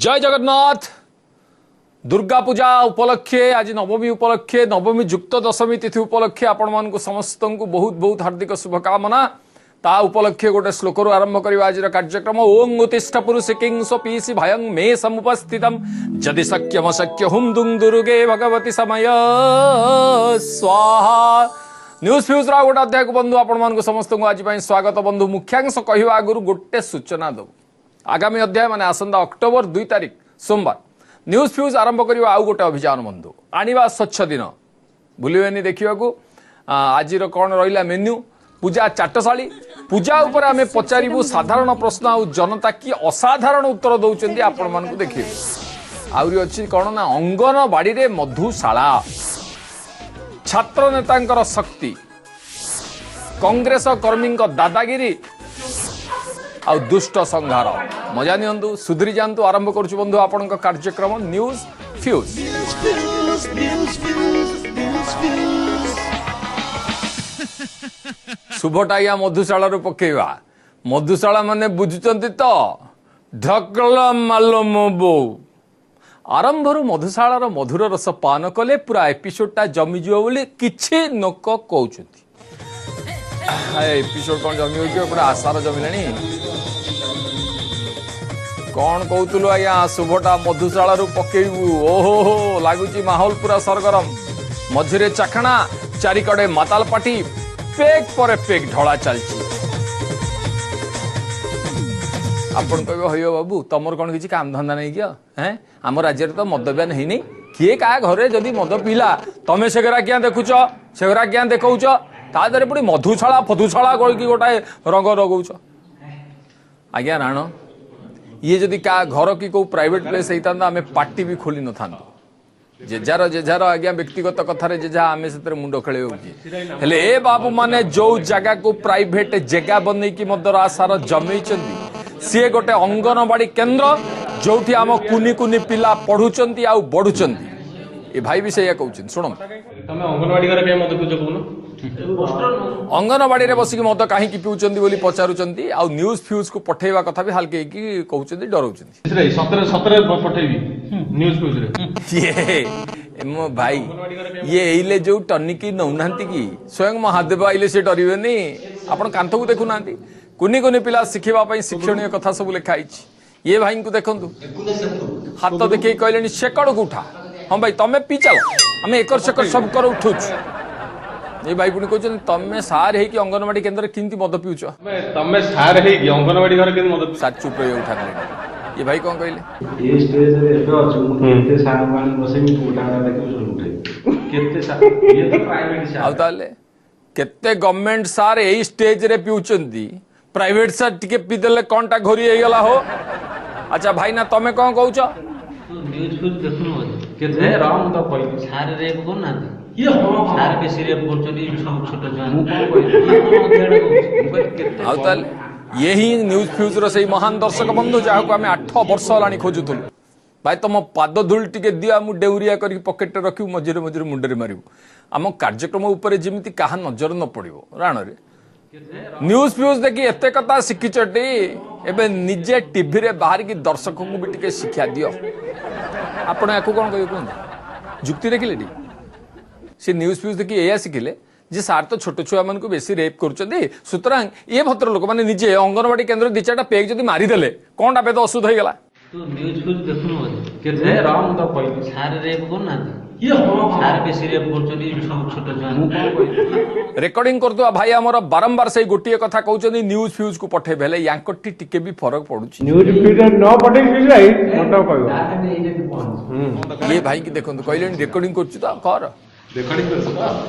ଜୟ ଜଗନ୍ନାଥ। ଦୁର୍ଗା ପୂଜା ଉପଲକ୍ଷେ, ଆଜି ନବମୀ ଉପଲକ୍ଷେ, ନବମୀ ଯୁକ୍ତ ଦଶମୀ ତିଥି ଉପଲକ୍ଷେ ଆପଣମାନଙ୍କୁ ସମସ୍ତଙ୍କୁ ବହୁତ ବହୁତ ହାର୍ଦ୍ଦିକ ଶୁଭକାମନା। ତା ଉପଲକ୍ଷେ ଗୋଟେ ଶ୍ଲୋକରୁ ଆରମ୍ଭ କରିବା ଆଜିର କାର୍ଯ୍ୟକ୍ରମ। ଓଂ ଉତ୍ତିଷ୍ଠ ପୁରୁଷେ କିଂ ସ୍ୱପିସି ଭୟଂ ମେ ସମୁପସ୍ଥିତಂ ଯଦି ସଖ୍ୟମ ସଖ୍ୟ ହୁಂ ଦୁଂ ଦୁର୍ଗେ ଭଗବତୀ ସମୟ ସ୍ୱାହା। ନ୍ୟୁଜ୍ ଫ୍ୟୁଜ୍ର ଆଉ ଗୋଟେ ଅଧ୍ୟାୟକୁ ବନ୍ଧୁ ଆପଣମାନଙ୍କୁ ସମସ୍ତଙ୍କୁ ଆଜି ପାଇଁ ସ୍ୱାଗତ। ବନ୍ଧୁ, ମୁଖ୍ୟାଂଶ କହିବା ଆଗରୁ ଗୋଟେ ସୂଚନା ଦେବୁ। ଆଗାମୀ ଅଧ୍ୟାୟ ମାନେ ଆସନ୍ତା ଅକ୍ଟୋବର 2 ତାରିଖ ସୋମବାର ନ୍ୟୁଜ୍ ଫ୍ୟୁଜ୍ ଆରମ୍ଭ କରିବା ଆଉ ଗୋଟେ ଅଭିଯାନ। ବନ୍ଧୁ, ଆଣିବା ସ୍ୱଚ୍ଛ ଦିନ, ଭୁଲିବେନି ଦେଖିବାକୁ। ଆଜିର କ'ଣ ରହିଲା ମେନ୍ୟୁ? ପୂଜା ଚାଟଶାଳୀ। ପୂଜା ଉପରେ ଆମେ ପଚାରିବୁ ସାଧାରଣ ପ୍ରଶ୍ନ, ଆଉ ଜନତା କି ଅସାଧାରଣ ଉତ୍ତର ଦେଉଛନ୍ତି ଆପଣମାନଙ୍କୁ ଦେଖିବେ। ଆହୁରି ଅଛି କ'ଣ ନା ଅଙ୍ଗନବାଡ଼ିରେ ମଧୁଶାଳା, ଛାତ୍ର ନେତାଙ୍କର ଶକ୍ତି, କଂଗ୍ରେସ କର୍ମୀଙ୍କ ଦାଦାଗିରି ଆଉ ଦୁଷ୍ଟ ସଂହାର। ମଜା ନିଅନ୍ତୁ, ସୁଧୁରି ଯାଆନ୍ତୁ। ଆରମ୍ଭ କରୁଛୁ ବନ୍ଧୁ ଆପଣଙ୍କ କାର୍ଯ୍ୟକ୍ରମ ନ୍ୟୁଜ୍ ଫ୍ୟୁଜ୍। ଶୁଭଟା ଆଜ୍ଞା ମଧୁଶାଳାରୁ ପକେଇବା। ମଧୁଶାଳା ମାନେ ବୁଝୁଛନ୍ତି ତ, ଢକଲ ମାଲ ମୋ ବୋଉ। ଆରମ୍ଭରୁ ମଧୁଶାଳାର ମଧୁର ରସ ପାନ କଲେ ପୁରା ଏପିସୋଡଟା ଜମିଯିବ ବୋଲି କିଛି ଲୋକ କହୁଛନ୍ତି। ଏପିସୋଡ କ'ଣ ଜମିବ? ପୁରା ଆଶାର ଜମିଲାଣି। କ'ଣ କହୁଥିଲୁ ଆଜ୍ଞା? ଶୁଭଟା ମଧୁଶାଳାରୁ ପକେଇବୁ। ଓହୋ ହୋ, ଲାଗୁଛି ମାହୋଲ ପୁରା ସରଗରମ। ମଝିରେ ଚାଖଣା, ଚାରିକଡ଼େ ମାତାଲ ପାଟି, ପେକ୍ ପରେ ପେକ୍ ଢଳା ଚାଲିଛି। ଆପଣ କହିବେ, ହଇବ ବାବୁ, ତମର କ'ଣ କିଛି କାମ ଧନ୍ଦା ନାହିଁ କି? ହେଁ, ଆମ ରାଜ୍ୟରେ ତ ମଦ ବ୍ୟାନ ହେଇନି। କିଏ କାହା ଘରେ ଯଦି ମଦ ପିଇଲା, ତମେ ସେଗୁରା କିଆଁ ଦେଖୁଛ, ସେଗୁରା କିଆଁ ଦେଖଉଛ? ତା ଦେହରେ ପୁଣି ମଧୁଶାଳା ଫଧୁଶାଳା କହିକି ଗୋଟାଏ ରଙ୍ଗ ଲଗଉଛ। ଆଜ୍ଞା ରାଣ, ଇଏ ଯଦି କାହା ଘର କି କୋଉ ପ୍ରାଇଭେଟ ପ୍ଲେସ୍ ହେଇଥାନ୍ତା, ଆମେ ପାଟି ବି ଖୋଲି ନଥାନ୍ତୁ। ଯେଯାର ଯେଯାର ଆଜ୍ଞା ବ୍ୟକ୍ତିଗତ କଥାରେ ଯେଯାହା, ଆମେ ସେଥିରେ ମୁଣ୍ଡ ଖେଳେଇବୁ କି? ହେଲେ ଏ ବାବୁ ମାନେ ଯୋଉ ଜାଗାକୁ ପ୍ରାଇଭେଟ ଜେଗା ବନେଇକି ମଦର ଆଶାର ଜମେଇଛନ୍ତି, ସିଏ ଗୋଟେ ଅଙ୍ଗନବାଡି କେନ୍ଦ୍ର, ଯୋଉଠି ଆମ କୁନି କୁନି ପିଲା ପଢୁଛନ୍ତି ଆଉ ବଢୁଛନ୍ତି। ଏ ଭାଇ ବି ସେଇଆ କହୁଛନ୍ତି, ଶୁଣନ୍ତୁ। ଅଙ୍ଗନବାଡିରେ ବସିକି ମଦ କାହିଁକି ପିଉଛନ୍ତି ବୋଲି ପଚାରୁଛନ୍ତି, ଆଉ ନ୍ୟୁଜ୍ ଫ୍ୟୁଜ୍କୁ ପଠେଇବା କଥା ବି ହାଲକେଇକି କହୁଛନ୍ତି, ଡରଉଛନ୍ତି। ଇଏ ମୋ ଭାଇ, ଇଏ ଏଇଲେ ଯୋଉ ଟନିକି ନଉନାହାନ୍ତି କି, ସ୍ୱୟଂ ମହାଦେବ ଆଇଲେ ସେ ଡରିବେନି। ଆପଣ କାନ୍ଥକୁ ଦେଖୁନାହାନ୍ତି? କୁନି କୁନି ପିଲା ଶିଖିବା ପାଇଁ ଶିକ୍ଷଣୀୟ କଥା ସବୁ ଲେଖା ହେଇଛି। ଇଏ ଭାଇଙ୍କୁ ଦେଖନ୍ତୁ, ହାତ ଦେଖେଇ କହିଲେଣି ସେକଡ଼କୁ ଉଠା। ହଁ ଭାଇ, ତମେ ପିଇ ଚାଲ, ଆମେ ଏକର ସେକର ସବୁ କର ଉଠଉଛୁ। ଏ ଭାଇ ପୁଣି କହୁଛନ୍ତି, ତମେ ସାର୍ ହେଇକି ଅଙ୍ଗନବାଡି କେନ୍ଦ୍ରରେ କେମିତି ମଦ ପିଉଛ? ତମେ ସାର୍ ହେଇକି ଅଙ୍ଗନବାଡି ଘରେ କେମିତି ମଦ? ସାର୍ ଚୁପ୍ ରହିବାକୁ ଠାଣିଲେଣି। ଏ ଭାଇ କଣ କହିଲେ? ଏ ଷ୍ଟେଜରେ ଏବେ ଅଛି ମୁଁ, କେତେ ସାର୍ ଆଣି ବସେଇବି, ଗୋଟା ଦେଖିବୁ ସବୁ ଉଠେଇବି। କେତେ ଇଏ ତ ପ୍ରାଇଭେଟ ସାର୍। ଆଉ ତାହେଲେ କେତେ ଗଭର୍ଣ୍ଣମେଣ୍ଟ ସାର୍ ଏଇ ଷ୍ଟେଜରେ ପିଉଛନ୍ତି, ପ୍ରାଇଭେଟ ସାର୍ ଟିକେ ପିଇଦେଲେ କଣଟା ଘୋରି ହେଇଗଲା ହୋ? ଆଚ୍ଛା ଭାଇନା, ତମେ କଣ କହୁଛ? ନ୍ୟୁଜ୍ ଫ୍ୟୁଜ୍ ଦେଖୁନୁ ବୋଧେ? କେତେ ରହ, ମୁଁ ତ କହିବି। ସାର୍ ରେପ୍ କରୁନାହାନ୍ତି? ସାର୍ ବେଶୀ ରେପ୍ କରୁଛନ୍ତି ସବୁ ଛୋଟ ଛୁଆ। ମୁଁ କଣ କହିବି? ଆଉ ତାହେଲେ ଇଏ ହିଁ ନ୍ୟୁଜ୍ ଫ୍ୟୁଜ୍ର ସେଇ ମହାନ ଦର୍ଶକ ବନ୍ଧୁ, ଯାହାକୁ ଆମେ 8 ବର୍ଷ ହେଲାଣି ଖୋଜୁଥିଲୁ। ଭାଇ, ତମ ପାଦ ଧୂଳି ଟିକେ ଦିଅ, ମୁଁ ଡେଉରିଆ କରିକି ପକେଟରେ ରଖିବୁ, ମଝିରେ ମଝିରେ ମୁଣ୍ଡରେ ମାରିବୁ। ଆମ କାର୍ଯ୍ୟକ୍ରମ ଉପରେ ଯେମିତି କାହା ନଜର ନ ପଡ଼ିବ। ରାଣରେ ନ୍ୟୁଜ୍ ଫ୍ୟୁଜ୍ ଦେଖି ଏତେ କଥା ଶିଖିଛଟି, ଏବେ ନିଜେ ଟିଭିରେ ବାହାରିକି ଦର୍ଶକଙ୍କୁ ବି ଟିକେ ଶିକ୍ଷା ଦିଅ। ଆପଣ ୟାକୁ କ'ଣ କହିବେ କୁହନ୍ତୁ? ଯୁକ୍ତି ଦେଖିଲେ ଟି? ସେ ନ୍ୟୁଜ୍ ଫ୍ୟୁଜ୍ ଦେଖି ଏଇଆ ଶିଖିଲେ ଯେ ସାର୍ ତ ଛୋଟ ଛୁଆମାନଙ୍କୁ ବେଶୀ ରେପ୍ କରୁଛନ୍ତି, ସୁତରାଂ ଏ ଭଦ୍ର ଲୋକମାନେ ନିଜେ ଅଙ୍ଗନବାଡି କେନ୍ଦ୍ର 2 4ଟା ପେକ୍ ଯଦି ମାରିଦେଲେ କଣଟା ବେଦ ଅଶୁଦ୍ଧ ହେଇଗଲା? ତୁ ନ୍ୟୁଜ୍ ଫ୍ୟୁଜ୍ ଦେଖୁନୁ ବୋଧେ? କେତେ ରହ, ମୁଁ ତ କହିବି। ସାର୍ ରେପ୍ କରୁନାହାନ୍ତି? ସାର୍ ବେଶୀ ରେପ୍ କରୁଛନ୍ତି ସବୁ ଛୋଟ ଛୁଆ। ମୁଁ କଣ କହିବି? ରେକର୍ଡିଂ କରୁଥିବା ଭାଇ ଆମର ବାରମ୍ବାର ସେଇ ଗୋଟିଏ କଥା କହୁଛନ୍ତି, ନ୍ୟୁଜ୍ ଫ୍ୟୁଜ୍କୁ ପଠେଇବେ। ହେଲେ ୟାଙ୍କଠି ଟିକେ ବି ଫରକ ପଡୁଛି? ନ୍ୟୁଜ୍ ଫ୍ୟୁଜ୍ ନ ପଠେଇକି ଭାଇ ମତେ କହିବ। ଇଏ ଭାଇକି ଦେଖନ୍ତୁ, କହିଲେଣି ରେକର୍ଡିଂ କରୁଛୁ ତ କର। ରେକର୍ଡିଂ କରୁଛୁ ତ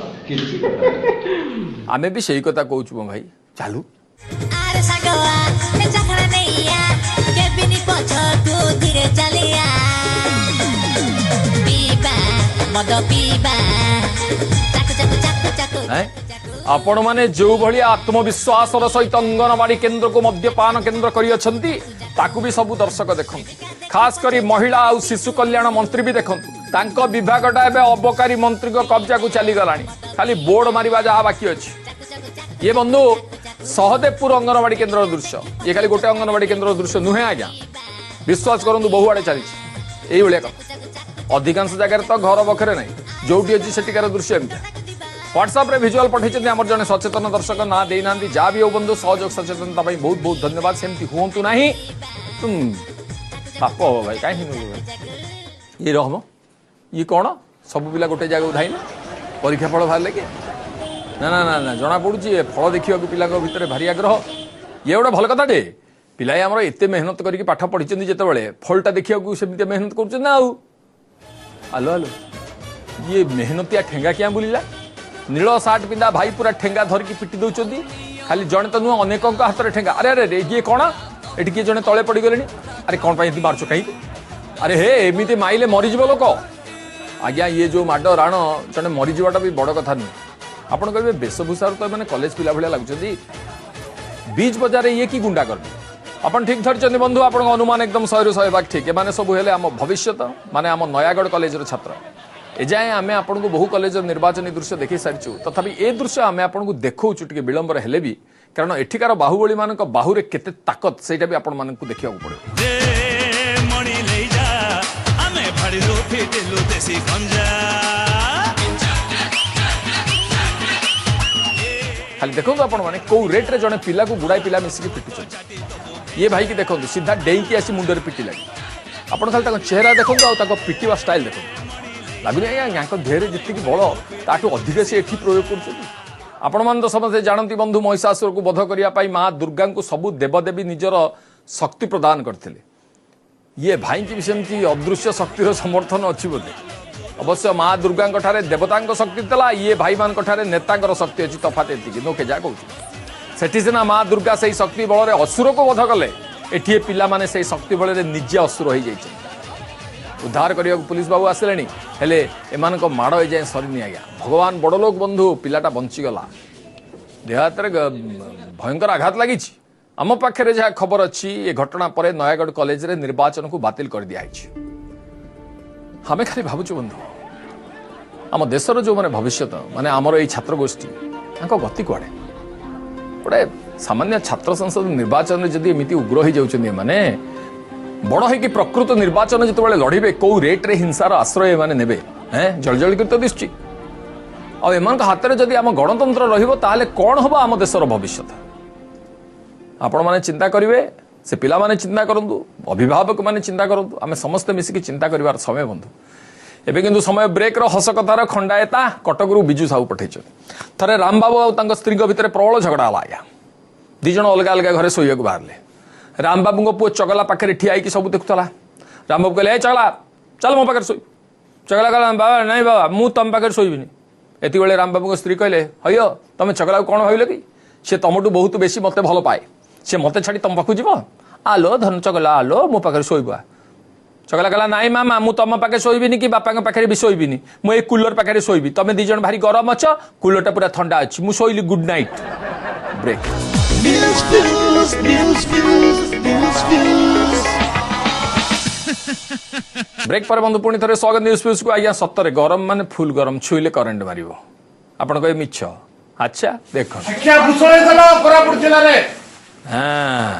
କିଛି। ଆମେ ବି ସେଇ କଥା କହୁଛୁ ମୋ ଭାଇ, ଚାଲୁ। ଆରେ ସାଙ୍ଗଆ, ଚାଖଣା ନେଇଆ, କେବିନି ପଛକୁ ଧୀରେ ଚାଲିଆ, ପିଇବା ମଦ ପିଇବା, ଚାକୁ ଚାକୁ ଚାକୁ ଚାକୁ। ଆପଣମାନେ ଯେଉଁଭଳି ଆତ୍ମବିଶ୍ୱାସର ସହିତ ଅଙ୍ଗନବାଡି କେନ୍ଦ୍ରକୁ ମଦ୍ୟପାନ କେନ୍ଦ୍ର କରିଅଛନ୍ତି, ତାକୁ ବି ସବୁ ଦର୍ଶକ ଦେଖନ୍ତୁ। ଖାସ କରି ମହିଳା ଆଉ ଶିଶୁ କଲ୍ୟାଣ ମନ୍ତ୍ରୀ ବି ଦେଖନ୍ତୁ। ତାଙ୍କ ବିଭାଗଟା ଏବେ ଅବକାରୀ ମନ୍ତ୍ରୀଙ୍କ କବ୍ଜାକୁ ଚାଲିଗଲାଣି, ଖାଲି ବୋର୍ଡ ମାରିବା ଯାହା ବାକି ଅଛି। ଇଏ ବନ୍ଧୁ ସହଦେବପୁର ଅଙ୍ଗନବାଡି କେନ୍ଦ୍ରର ଦୃଶ୍ୟ। ଇଏ ଖାଲି ଗୋଟେ ଅଙ୍ଗନବାଡି କେନ୍ଦ୍ରର ଦୃଶ୍ୟ ନୁହେଁ ଆଜ୍ଞା। ବିଶ୍ୱାସ କରନ୍ତୁ ବହୁଆଡ଼େ ଚାଲିଛି ଏଇଭଳିଆ କଥା। ଅଧିକାଂଶ ଜାଗାରେ ତ ଘର ବଖରେ ନାହିଁ, ଯୋଉଠି ଅଛି ସେଠିକାର ଦୃଶ୍ୟ ଏମିତି। ହ୍ୱାଟ୍ସଆପ୍ରେ ଭିଜୁଆଲ ପଠାଇଛନ୍ତି ଆମର ଜଣେ ସଚେତନ ଦର୍ଶକ, ନାଁ ଦେଇନାହାନ୍ତି। ଯାହା ବି ହଉ ବନ୍ଧୁ, ସହଯୋଗ ସଚେତନତା ପାଇଁ ବହୁତ ବହୁତ ଧନ୍ୟବାଦ। ସେମିତି ହୁଅନ୍ତୁ ନାହିଁ, ପାପ ହବ ଭାଇ, କାହିଁକି ଭାଇ ଇଏ ରହମ ଇଏ କ'ଣ ସବୁ ପିଲା ଗୋଟେ ଜାଗାକୁ ଧାଇଲେ ପରୀକ୍ଷା ଫଳ ବାହାରିଲେ କି? ନା ନା ନା ନା, ଜଣାପଡ଼ୁଛି ଏ ଫଳ ଦେଖିବାକୁ ପିଲାଙ୍କ ଭିତରେ ଭାରି ଆଗ୍ରହ। ଇଏ ଗୋଟେ ଭଲ କଥା ଯେ ପିଲାଏ ଆମର ଏତେ ମେହନତ କରିକି ପାଠ ପଢ଼ିଛନ୍ତି, ଯେତେବେଳେ ଫଳଟା ଦେଖିବାକୁ ସେମିତି ମେହନତ କରୁଛନ୍ତି ନା ଆଉ। ଆଲୋ ଆଲୋ, ଇଏ ମେହନତିଆ ଠେଙ୍ଗା କିଆଁ ବୁଲିଲା? ନୀଳ ସାର୍ଟ ପିନ୍ଧା ଭାଇ ପୁରା ଠେଙ୍ଗା ଧରିକି ପିଟି ଦେଉଛନ୍ତି। ଖାଲି ଜଣେ ତ ନୁହଁ, ଅନେକଙ୍କ ହାତରେ ଠେଙ୍ଗା। ଆରେ ଆରେ, ଇଏ କ'ଣ? ଏଠି କିଏ ଜଣେ ତଳେ ପଡ଼ିଗଲେଣି। ଆରେ କ'ଣ ପାଇଁ ଏମିତି ମାରୁଛ କାହିଁକି? ଆରେ ହେ, ଏମିତି ମାଇଲେ ମରିଯିବ ଲୋକ। ଆଜ୍ଞା, ଇଏ ଯେଉଁ ମାଡ଼ ରାଣ, ଜଣେ ମରିଯିବାଟା ବି ବଡ଼ କଥା ନୁହେଁ। ଆପଣ କହିବେ ବେଶଭୂଷାରୁ ତ ଏମାନେ କଲେଜ ପିଲା ଭଳିଆ ଲାଗୁଛନ୍ତି, ବିଚ୍ ବଜାରରେ ଇଏ କି ଗୁଣ୍ଡା କରିବେ? ଆପଣ ଠିକ୍ ଧରିଛନ୍ତି ବନ୍ଧୁ, ଆପଣଙ୍କ ଅନୁମାନ ଏକଦମ 100ରୁ 100 ଭାଗ ଠିକ୍। ଏମାନେ ସବୁ ହେଲେ ଆମ ଭବିଷ୍ୟତ, ମାନେ ଆମ ନୟାଗଡ଼ କଲେଜର ଛାତ୍ର। ଏଯାଏଁ ଆମେ ଆପଣଙ୍କୁ ବହୁ କଲେଜର ନିର୍ବାଚନୀ ଦୃଶ୍ୟ ଦେଖାଇ ସାରିଛୁ, ତଥାପି ଏ ଦୃଶ୍ୟ ଆମେ ଆପଣଙ୍କୁ ଦେଖାଉଛୁ ଟିକେ ବିଳମ୍ବରେ ହେଲେ ବି, କାରଣ ଏଠିକାର ବାହୁବଳୀମାନଙ୍କ ବାହୁରେ କେତେ ତାକତ ସେଇଟା ବି ଆପଣମାନଙ୍କୁ ଦେଖିବାକୁ ପଡ଼ିବ। ଖାଲି ଦେଖନ୍ତୁ ଆପଣମାନେ କୋଉ ରେଟ୍ରେ ଜଣେ ପିଲାକୁ ଗୁଡ଼ାଏ ପିଲା ମିଶିକି ପିଟୁଛନ୍ତି। ଇଏ ଭାଇକି ଦେଖନ୍ତୁ, ସିଧା ଡେଇଁକି ଆସି ମୁଣ୍ଡରେ ପିଟିଲାଣି। ଆପଣ ଖାଲି ତାଙ୍କ ଚେହେରା ଦେଖନ୍ତୁ ଆଉ ତାଙ୍କ ପିଟିବା ଷ୍ଟାଇଲ୍ ଦେଖନ୍ତୁ। ଲାଗୁନି ଆଜ୍ଞା ୟାଙ୍କ ଦେହରେ ଯେତିକି ବଳ ତାଠୁ ଅଧିକ ସେ ଏଠି ପ୍ରୟୋଗ କରୁଛନ୍ତି? ଆପଣମାନେ ତ ସମସ୍ତେ ଜାଣନ୍ତି ବନ୍ଧୁ, ମହିଷାସୁରକୁ ବଧ କରିବା ପାଇଁ ମା ଦୁର୍ଗାଙ୍କୁ ସବୁ ଦେବଦେବୀ ନିଜର ଶକ୍ତି ପ୍ରଦାନ କରିଥିଲେ। ଇଏ ଭାଇଙ୍କି ବି ସେମିତି ଅଦୃଶ୍ୟ ଶକ୍ତିର ସମର୍ଥନ ଅଛି ବୋଧେ। ଅବଶ୍ୟ ମା ଦୁର୍ଗାଙ୍କ ଠାରେ ଦେବତାଙ୍କ ଶକ୍ତି ଥିଲା, ଇଏ ଭାଇମାନଙ୍କ ଠାରେ ନେତାଙ୍କର ଶକ୍ତି ଅଛି, ତଫାତ ଏତିକି। ନୋକେ ଯାହା କହୁଛି, ସେଠି ସିନା ମା ଦୁର୍ଗା ସେଇ ଶକ୍ତି ବଳରେ ଅସୁରକୁ ବଧ କଲେ, ଏଠି ଏ ପିଲାମାନେ ସେଇ ଶକ୍ତି ବଳରେ ନିଜେ ଅସୁର ହେଇଯାଇଛନ୍ତି। ଉଦ୍ଧାର କରିବାକୁ ପୁଲିସ ବାବୁ ଆସିଲେଣି, ହେଲେ ଏମାନଙ୍କ ମାଡ଼ ଏଯାଏଁ ସରିନି ଆଜ୍ଞା। ଭଗବାନ ବଡ଼ଲୋକ ବନ୍ଧୁ, ପିଲାଟା ବଞ୍ଚିଗଲା। ଦେହ ହାତରେ ଭୟଙ୍କର ଆଘାତ ଲାଗିଛି। ଆମ ପାଖରେ ଯାହା ଖବର ଅଛି, ଏ ଘଟଣା ପରେ ନୟାଗଡ଼ କଲେଜରେ ନିର୍ବାଚନକୁ ବାତିଲ କରିଦିଆହେଇଛି। ଆମେ ଖାଲି ଭାବୁଛୁ ବନ୍ଧୁ, ଆମ ଦେଶର ଯେଉଁମାନେ ଭବିଷ୍ୟତ, ମାନେ ଆମର ଏଇ ଛାତ୍ରଗୋଷ୍ଠୀ, ତାଙ୍କ ଗତି କୁଆଡ଼େ? ଗୋଟେ ସାମାନ୍ୟ ଛାତ୍ର ସଂସଦ ନିର୍ବାଚନରେ ଯଦି ଏମିତି ଉଗ୍ର ହେଇଯାଉଛନ୍ତି ଏମାନେ, ବଡ଼ ହେଇକି ପ୍ରକୃତ ନିର୍ବାଚନ ଯେତେବେଳେ ଲଢ଼ିବେ, କୋଉ ରେଟ୍ରେ ହିଂସାର ଆଶ୍ରୟ ଏମାନେ ନେବେ? ହେଁ, ଜଳଜଳି କରି ତ ଦିଶୁଛି। ଆଉ ଏମାନଙ୍କ ହାତରେ ଯଦି ଆମ ଗଣତନ୍ତ୍ର ରହିବ, ତାହେଲେ କ'ଣ ହବ ଆମ ଦେଶର ଭବିଷ୍ୟତ? ଆପଣମାନେ ଚିନ୍ତା କରିବେ, ସେ ପିଲାମାନେ ଚିନ୍ତା କରନ୍ତୁ, ଅଭିଭାବକମାନେ ଚିନ୍ତା କରନ୍ତୁ, ଆମେ ସମସ୍ତେ ମିଶିକି ଚିନ୍ତା କରିବାର ସମୟ ବନ୍ଧୁ। ଏବେ କିନ୍ତୁ ସମୟ ବ୍ରେକ୍ର। ହସ କଥାର ଖଣ୍ଡାୟତା କଟକରୁ ବିଜୁ ସାହୁ ପଠେଇଛନ୍ତି। ଥରେ ରାମବାବୁ ଆଉ ତାଙ୍କ ସ୍ତ୍ରୀଙ୍କ ଭିତରେ ପ୍ରବଳ ଝଗଡ଼ା ହେଲା ଆଜ୍ଞା। ଦି ଜଣ ଅଲଗା ଅଲଗା ଘରେ ଶୋଇବାକୁ ବାହାରିଲେ। ରାମବାବୁଙ୍କ ପୁଅ ଚଗଲା ପାଖରେ ଠିଆ ହେଇକି ସବୁ ଦେଖୁଥିଲା। ରାମବାବୁ କହିଲେ, ଏ ଚଗଲା, ଚାଲ ମୋ ପାଖରେ ଶୋଇ। ଚଗଲା କହିଲା, ବାବା ନାଇଁ ବାବା, ମୁଁ ତମ ପାଖରେ ଶୋଇବିନି। ଏତିକିବେଳେ ରାମବାବୁଙ୍କ ସ୍ତ୍ରୀ କହିଲେ, ହଇୟ, ତମେ ଚଗଲାକୁ କ'ଣ ଭାବିଲ କି? ସେ ତମଠୁ ବହୁତ ବେଶୀ ମୋତେ ଭଲ ପାଏ, ସେ ମୋତେ ଛାଡ଼ି ତମ ପାଖକୁ ଯିବ? ଆଲୋ ଧନ ଚଗଲା, ଆଲୋ ମୋ ପାଖରେ ଶୋଇବ। ଚଗଲା କହିଲା, ନାଇଁ ମାମା, ମୁଁ ତମ ପାଖେ ଶୋଇବିନି କି ବାପାଙ୍କ ପାଖରେ ବି ଶୋଇବିନି, ମୁଁ ଏଇ କୁଲର ପାଖରେ ଶୋଇବି। ତମେ ଦି ଜଣ ଭାରି ଗରମ ଅଛ, କୁଲରଟା ପୁରା ଥଣ୍ଡା ଅଛି, ମୁଁ ଶୋଇଲି, ଗୁଡ୍ ନାଇଟ୍। ବ୍ରେକ୍। ବ୍ରେକ୍ ପରେ ବନ୍ଧୁ ପୁଣି ଥରେ ସ୍ୱାଗତ ନ୍ୟୁଜ୍ ଫ୍ୟୁଜ୍କୁ। ଆଜ୍ଞା ସତରେ ଗରମ, ମାନେ ଫୁଲ ଗରମ, ଛୁଇଁଲେ କରେଣ୍ଟ ମାରିବ। ଆପଣ କହିବେ ମିଛ। ଆଚ୍ଛା ଦେଖ, ଶିକ୍ଷା ଭୂଷଣ କୋରାପୁଟ ଜିଲ୍ଲାରେ। ହଁ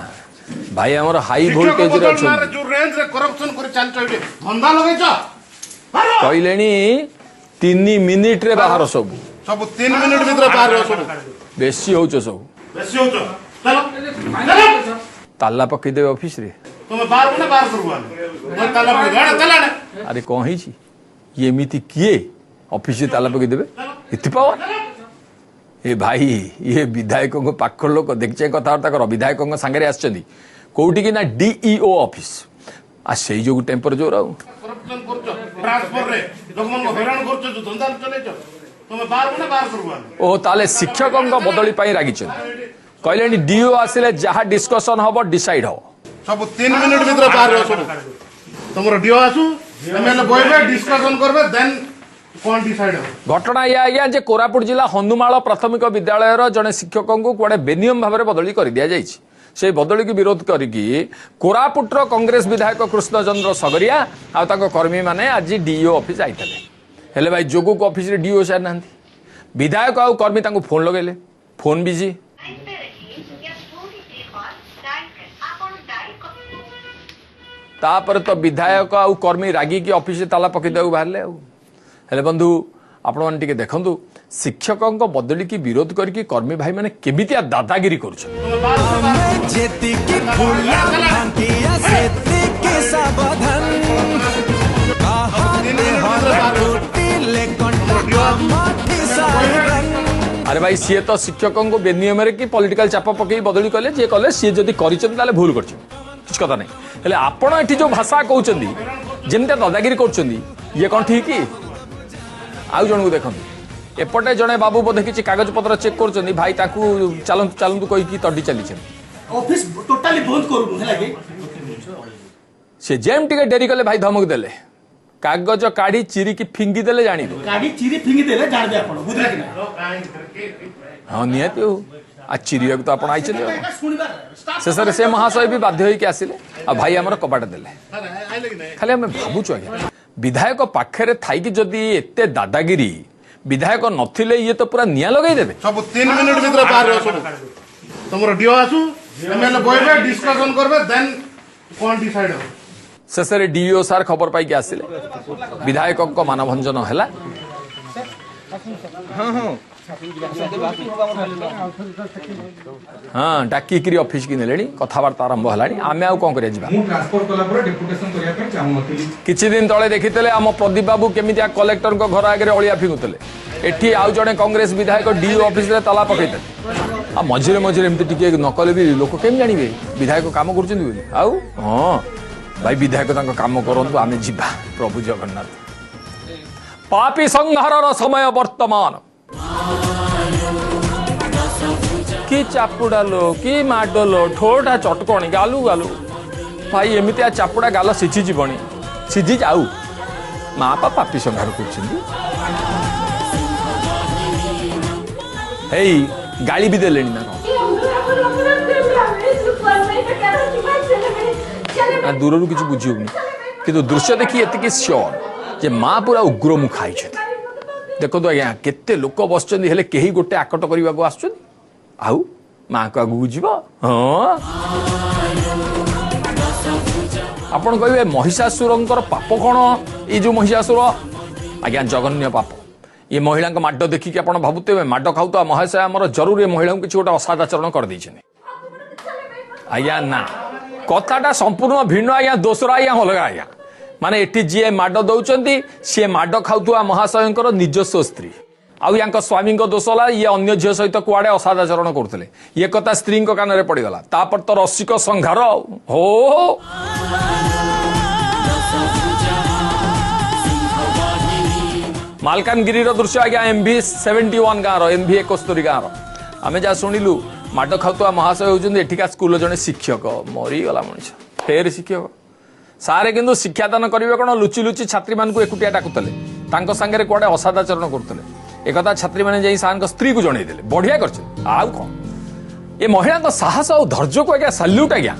ଭାଇ, ଆମର ହାଇ ଭୋଲ୍ଟେଜରେ ଅଛନ୍ତି। ଯୋଉ ରେଞ୍ଜରେ କରପସନ କରି ଚାଲିଛ, ଏଠି ଧନ୍ଦା ଲଗେଇଛ। କହିଲେଣି 3 ମିନିଟରେ ବାହାର ସବୁ, ସବୁ 3 ମିନିଟ ଭିତରେ ବାହାରିବ ସବୁ। ବେଶୀ ହଉଛ ସବୁ, ବେଶୀ ହଉଛ। ଚାଲ, ତାଲା ପକେଇଦେବେ ଅଫିସରେ। ତୁମେ ବାହାରକୁ ନା ବାହାର କରିବୁ ଆମେ? ତାଲା ପକେଇ ତାଲା। ଆରେ କଣ ହେଇଛି? ଇଏ ଏମିତି କିଏ ଅଫିସରେ ତାଲା ପକେଇଦେବେ? ଏତେ ପାୱାର? ଏ ଭାଇ, ଇଏ ବିଧାୟକଙ୍କ ପାଖ ଲୋକ, ଦେଖିଚାହିଁ କଥାବାର୍ତ୍ତା କର। ବିଧାୟକଙ୍କ ସାଙ୍ଗରେ ଆସିଛନ୍ତି କୋଉଠିକି ନା ଡିଇଓ ଅଫିସ। ଆଉ ସେଇ ଯୋଗୁ ଟେମ୍ପର ଜୋର। ଆଉ କରପସନ କରୁଛ, ଟ୍ରାନ୍ସଫରରେ ଲୋକମାନଙ୍କୁ ହଇରାଣ କରୁଛ, ଯୋଉ ଧନ୍ଦା ଚଲେଇଛ, ତୁମେ ବାହାରକୁ ନା ବାହାର କରିବୁ ଆମେ? ଓ ତାହେଲେ ଶିକ୍ଷକଙ୍କ ବଦଳି ପାଇଁ ରାଗିଛନ୍ତି। କହିଲେଣି ଡିଓ ଆସିଲେ ଯାହା ଡିସ୍କସନ ହବ ଡିସାଇଡ୍ ହବ। ସବୁ 3 ମିନିଟ ଭିତରେ ବାହାରିବ ସବୁ। ତମର ଡିଓ ଆସୁ, ଏମଏଲଏ ବଇବେ, ଡିସ୍କସନ କରିବେ, ଦେନ୍ କଣ ଡିସାଇଡ୍ ହବ। ଘଟଣା ଏଇଆ ଆଜ୍ଞା ଯେ କୋରାପୁଟ ଜିଲ୍ଲା ହନୁମାଳ ପ୍ରାଥମିକ ବିଦ୍ୟାଳୟର ଜଣେ ଶିକ୍ଷକଙ୍କୁ କୁଆଡ଼େ ବେନିୟମ ଭାବରେ ବଦଳି କରିଦିଆଯାଇଛି। ସେଇ ବଦଳିକୁ ବିରୋଧ କରିକି କୋରାପୁଟର କଂଗ୍ରେସ ବିଧାୟକ କୃଷ୍ଣଚନ୍ଦ୍ର ସଗରିଆ ଆଉ ତାଙ୍କ କର୍ମୀମାନେ ଆଜି ଡିଇଓ ଅଫିସ ଯାଇଥିଲେ। ହେଲେ ଭାଇ, ଯୋଗକୁ ଅଫିସରେ ଡିଇଓ ସାର୍ ନାହାନ୍ତି। ବିଧାୟକ ଆଉ କର୍ମୀ ତାଙ୍କୁ ଫୋନ୍ ଲଗେଇଲେ, ଫୋନ୍ ବିଜି। ତାପରେ ତ ବିଧାୟକ ଆଉ କର୍ମୀ ରାଗିକି ଅଫିସରେ ତାଲା ପକେଇ ଦେବାକୁ ବାହାରିଲେ। ଆଉ ହେଲେ ବନ୍ଧୁ, ଆପଣମାନେ ଟିକେ ଦେଖନ୍ତୁ ଶିକ୍ଷକଙ୍କ ବଦଳିକି ବିରୋଧ କରିକି କର୍ମୀ ଭାଇମାନେ କେମିତିଆ ଦାଦାଗିରି କରୁଛନ୍ତି। ଯେତିକି ଫୁଲ ଭାଙ୍ଗିଆ ସେତିକି ସାବଧାନ, କାହା ଦେହରେ ଫୁଟିଲେ କଣ୍ଟା ଆମଠି ସାଇରନ୍। ଆରେ ଭାଇ, ସିଏ ତ ଶିକ୍ଷକଙ୍କୁ ବେନିୟମରେ କି ପଲିଟିକାଲ ଚାପ ପକେଇ ବଦଳି କଲେ, ଯିଏ କଲେ ସିଏ ଯଦି କରିଛନ୍ତି ତାହେଲେ ଭୁଲ କରିଛନ୍ତି, କିଛି କଥା ନାହିଁ। ହେଲେ ଆପଣ ଏଠି ଯୋଉ ଭାଷା କହୁଛନ୍ତି, ଯେମିତିଆ ଦାଦାଗିରି କରୁଛନ୍ତି, ଇଏ କ'ଣ ଠିକ? ଆଉ ଜଣକୁ ଦେଖନ୍ତୁ, ଏପଟେ ଜଣେ ବାବୁ ବୋଧେ କିଛି କାଗଜପତ୍ର ଚେକ୍ କରୁଛନ୍ତି, ଭାଇ ତାକୁ ଚାଲନ୍ତୁ ଚାଲନ୍ତୁ କହିକି ତଡି ଚାଲିଛନ୍ତି। ଅଫିସ ଟୋଟାଲି ବନ୍ଦ କରୁନୁ ହେଲା କି? ସେ ଯେମିତି ଟିକେ ଡେରି କଲେ ଭାଇ ଧମକ ଦେଲେ, କାଗଜ କାଢି ଚିରିକି ଫିଙ୍ଗି ଦେଲେ ଜାଣିବେ। ଗାଡି ଚିରି ଫିଙ୍ଗି ଦେଲେ ଜାଣିବେ ଆପଣ, ବୁଝିଲେ କି ନା? ହଁ ନିହାତି, ଆଉ ଆଉ ଚିରିବାକୁ ତ ଆପଣ ଆଇଛନ୍ତି। ଆଉ କଣ? ଶୁଣିବା। ଶେଷରେ ସେ ମହାଶୟ ବି ବାଧ୍ୟ ହେଇକି ଆସିଲେ, ଆଉ ଭାଇ ଆମର କବାଟ ଦେଲେ। ଖାଲି ଆମେ ଭାବୁଛୁ ଆଜ୍ଞା, ବିଧାୟକ ପାଖରେ ଥାଇକି ଯଦି ଏତେ ଦାଦାଗିରି, ବିଧାୟକ ନଥିଲେ ଇଏ ତ ପୁରା ନିଆଁ ଲଗେଇଦେବେ। ସବୁ 3 ମିନିଟ୍ ଭିତରେ ବାହାରିବ ସବୁ। ତମର ଡିଓ ଆସୁ, ଏମଏଲଏ ବଇବେ, ଡିସ୍କସନ କରିବେ, ଦେନ୍ କଣ ଡିସାଇଡ୍ ହବ। ଶେଷରେ ଡିଇଓ ସାର୍ ଖବର ପାଇକି ଆସିଲେ, ବିଧାୟକଙ୍କ ମାନଭଞ୍ଜନ ହେଲା। ହଁ, ଡାକିକିରି ଅଫିସକି ନେଲେଣି, କଥାବାର୍ତ୍ତା ଆରମ୍ଭ ହେଲାଣି। ଆମେ ଆଉ କଣ କରିବା, ଯିବା। ମୁଁ ଟ୍ରାନ୍ସଫର କଲା ପରେ ଡେପୁଟେସନ କରିବା ପାଇଁ ଚାହୁଁନଥିଲି। କିଛି ଦିନ ତଳେ ଦେଖିଥିଲେ ଆମ ପ୍ରଦୀପ ବାବୁ କେମିତିଆ କଲେକ୍ଟରଙ୍କ ଘର ଆଗରେ ଅଳିଆ ଫିଙ୍ଗୁଥିଲେ। ଏଠି ଆଉ ଜଣେ କଂଗ୍ରେସ ବିଧାୟକ ଡିଓ ଅଫିସରେ ତାଲା ପକେଇଦେଲେ। ଆଉ ମଝିରେ ମଝିରେ ଏମିତି ଟିକେ ନ କଲେ ବି ଲୋକ କେମିତି ଜାଣିବେ ବିଧାୟକ କାମ କରୁଛନ୍ତି ବୋଲି? ଆଉ ହଁ ଭାଇ, ବିଧାୟକ ତାଙ୍କ କାମ କରନ୍ତୁ, ଆମେ ଯିବା। ପ୍ରଭୁ ଜଗନ୍ନାଥ, ପାପି ସଂହାରର ସମୟ ବର୍ତ୍ତମାନ। କି ଚାପୁଡ଼ା ଲୋ, କି ମାଡ଼ ଲୋ, ଠୋଟା ଚଟକଣି ଗାଲୁ ଗାଲୁ। ଭାଇ ଏମିତିଆ ଚାପୁଡ଼ା ଗାଲ ସିଝି ଯିବଣି, ସିଝି ଯାଉ। ମା ପା ପାପି ସଂହାର କରୁଛନ୍ତି। ହେଇ ଗାଳି ବି ଦେଲେଣି ନା କଣ? ନା ଦୂରରୁ କିଛି ବୁଝି ହଉନି, କିନ୍ତୁ ଦୃଶ୍ୟ ଦେଖି ଏତିକି ସିଓର ଯେ ମା ପୁରା ଉଗ୍ର ମୁଖା ହେଇଛନ୍ତି। ଦେଖନ୍ତୁ ଆଜ୍ଞା, କେତେ ଲୋକ ବସିଛନ୍ତି, ହେଲେ କେହି ଗୋଟେ ଆକଟ କରିବାକୁ ଆସୁଛନ୍ତି? ଆଉ ମାଙ୍କ ଆଗକୁ ଯିବ? ହଁ, ଆପଣ କହିବେ ମହିଷାସୁରଙ୍କର ପାପ କଣ? ଏଇ ଯୋଉ ମହିଷାସୁର ଆଜ୍ଞା, ଜଘନ୍ୟ ପାପ। ଏ ମହିଳାଙ୍କ ମାଡ଼ ଦେଖିକି ଆପଣ ଭାବୁଥିବେ ମାଡ଼ ଖାଉଥିବା ମହାଶୟ ଆମର ଜରୁରୀ ଏ ମହିଳାଙ୍କୁ କିଛି ଗୋଟେ ଅସଦାଚରଣ କରିଦେଇଛନ୍ତି। ଆଜ୍ଞା ନା, କଥାଟା ସମ୍ପୂର୍ଣ୍ଣ ଭିନ୍ନ ଆଜ୍ଞା, ଦୋସରା ଆଜ୍ଞା ଅଲଗା ଆଜ୍ଞା। ମାନେ ଏଠି ଯିଏ ମାଡ଼ ଦଉଛନ୍ତି ସିଏ ମାଡ଼ ଖାଉଥିବା ମହାଶୟଙ୍କର ନିଜସ୍ୱ ସ୍ତ୍ରୀ, ଆଉ ୟାଙ୍କ ସ୍ୱାମୀଙ୍କ ଦୋଷ ହେଲା ଇଏ ଅନ୍ୟ ଝିଅ ସହିତ କୁଆଡ଼େ ଅସଦାଚରଣ କରୁଥିଲେ। ଇଏ କଥା ସ୍ତ୍ରୀଙ୍କ କାନରେ ପଡ଼ିଗଲା, ତାପରେ ତ ରସିକ ସଂଘାର ହୋ। ମାଲକାନଗିରିର ଦୃଶ୍ୟ ଆଜ୍ଞା, ଏମଭି 71 ଗାଁର, ଏମଭି 71 ଗାଁର। ଆମେ ଯାହା ଶୁଣିଲୁ, ମାଡ଼ ଖାଉଥିବା ମହାଶୟ ହେଉଛନ୍ତି ଏଠିକା ସ୍କୁଲର ଜଣେ ଶିକ୍ଷକ। ମରିଗଲା ମଣିଷ, ଫେର ଶିକ୍ଷକ ସାରେ। କିନ୍ତୁ ଶିକ୍ଷାଦାନ କରିବେ କ'ଣ, ଲୁଚି ଲୁଚି ଛାତ୍ରୀମାନଙ୍କୁ ଏକୁଟିଆ ଡାକୁଥିଲେ, ତାଙ୍କ ସାଙ୍ଗରେ କୁଆଡ଼େ ଅସଦାଚରଣ କରୁଥିଲେ। ଏକଥା ଛାତ୍ରୀମାନେ ଯାଇ ସାର୍ଙ୍କ ସ୍ତ୍ରୀକୁ ଜଣେଇଦେଲେ। ବଢିଆ କରିଛନ୍ତି। ଆଉ କ'ଣ, ଏ ମହିଳାଙ୍କ ସାହସ ଆଉ ଧୈର୍ଯ୍ୟକୁ ଆଜ୍ଞା ସାଲ୍ୟୁଟ୍ ଆଜ୍ଞା।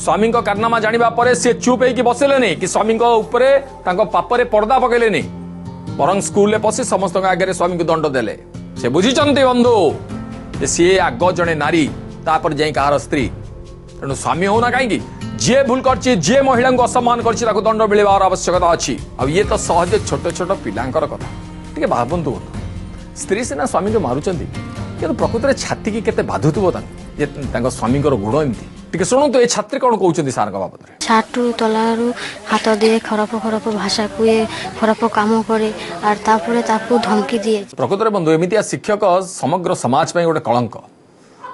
ସ୍ୱାମୀଙ୍କ କାରନାମା ଜାଣିବା ପରେ ସେ ଚୁପ୍ ହେଇକି ବସିଲେନି କି ସ୍ୱାମୀଙ୍କ ଉପରେ ତାଙ୍କ ପାପରେ ପର୍ଦ୍ଦା ପକେଇଲେନି, ବରଂ ସ୍କୁଲରେ ପଶି ସମସ୍ତଙ୍କ ଆଗରେ ସ୍ୱାମୀଙ୍କୁ ଦଣ୍ଡ ଦେଲେ। ସେ ବୁଝିଛନ୍ତି ବନ୍ଧୁ ଯେ ସିଏ ଆଗ ଜଣେ ନାରୀ, ତାପରେ ଯାଇ କାହାର ସ୍ତ୍ରୀ। ତେଣୁ ସ୍ୱାମୀ ହଉନା କାହିଁକି, ଯିଏ ଭୁଲ କରିଛି, ଯିଏ ମହିଳାଙ୍କୁ ଅସମ୍ମାନ କରିଛି, ତାକୁ ଦଣ୍ଡ ମିଳିବାର ଆବଶ୍ୟକତା ଅଛି। ଆଉ ଇଏ ତ ସହଜେ ଛୋଟ ଛୋଟ ପିଲାଙ୍କର କଥା। ଟିକେ ଭାବନ୍ତୁ ବନ୍ଧୁ, ସ୍ତ୍ରୀ ସିନା ସ୍ୱାମୀଙ୍କୁ ମାରୁଛନ୍ତି, କିନ୍ତୁ ପ୍ରକୃତରେ ଛାତିକି କେତେ ବାଧୁଥିବ ତାଙ୍କୁ ଯେ ତାଙ୍କ ସ୍ୱାମୀଙ୍କର ଗୁଣ ଏମିତି। ଟିକେ ଶୁଣନ୍ତୁ ଏ ଛାତ୍ରୀ କ'ଣ କହୁଛନ୍ତି ସାର୍ଙ୍କ ବାବଦରେ। ସାର୍ଟରୁ ତଲାରୁ ହାତ ଦିଏ, ଖରାପ ଖରାପ ଭାଷା କୁହେ, ଖରାପ କାମ କରେ, আর ତାପରେ ତାକୁ ଧମକି ଦିଏ। ପ୍ରକୃତରେ ବନ୍ଧୁ, ଏମିତିଆ ଶିକ୍ଷକ ସମଗ୍ର ସମାଜ ପାଇଁ ଗୋଟେ କଳଙ୍କ।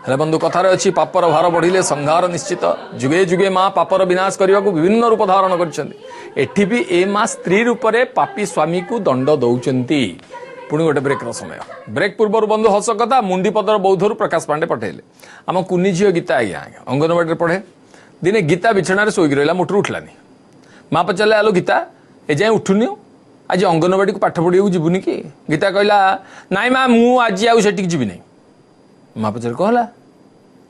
ହେଲେ ବନ୍ଧୁ, କଥାରେ ଅଛି ପାପର ଭାର ବଢ଼ିଲେ ସଂହାର ନିଶ୍ଚିତ। ଯୁଗେ ଯୁଗେ ମା ପାପର ବିନାଶ କରିବାକୁ ବିଭିନ୍ନ ରୂପ ଧାରଣ କରିଛନ୍ତି। ଏଠି ବି ଏ ମା ସ୍ତ୍ରୀ ରୂପରେ ପାପି ସ୍ୱାମୀକୁ ଦଣ୍ଡ ଦଉଛନ୍ତି। ପୁଣି ଗୋଟେ ବ୍ରେକ୍ର ସମୟ। ବ୍ରେକ୍ ପୂର୍ବରୁ ବନ୍ଧୁ ହସ କଥା, ମୁଣ୍ଡିପଦର ବୌଦ୍ଧରୁ ପ୍ରକାଶ ପାଣ୍ଡେ ପଠେଇଲେ। ଆମ କୁନି ଝିଅ ଗୀତା ଆଜ୍ଞା ଅଙ୍ଗନବାଡ଼ିରେ ପଢ଼େ। ଦିନେ ଗୀତା ବିଛଣାରେ ଶୋଇକି ରହିଲା, ମୁଠରୁ ଉଠିଲାନି। ମା ପଚାରିଲେ, ଆଲୋ ଗୀତା, ଏଯାଏଁ ଉଠୁନି, ଆଜି ଅଙ୍ଗନବାଡ଼ିକୁ ପାଠ ପଢ଼ିବାକୁ ଯିବୁନି କି? ଗୀତା କହିଲା, ନାଇଁ ମା, ମୁଁ ଆଜି ଆଉ ସେଠିକି ଯିବି ନାହିଁ। ମା ପଚାରିଲେ, କ'ଣ ହେଲା,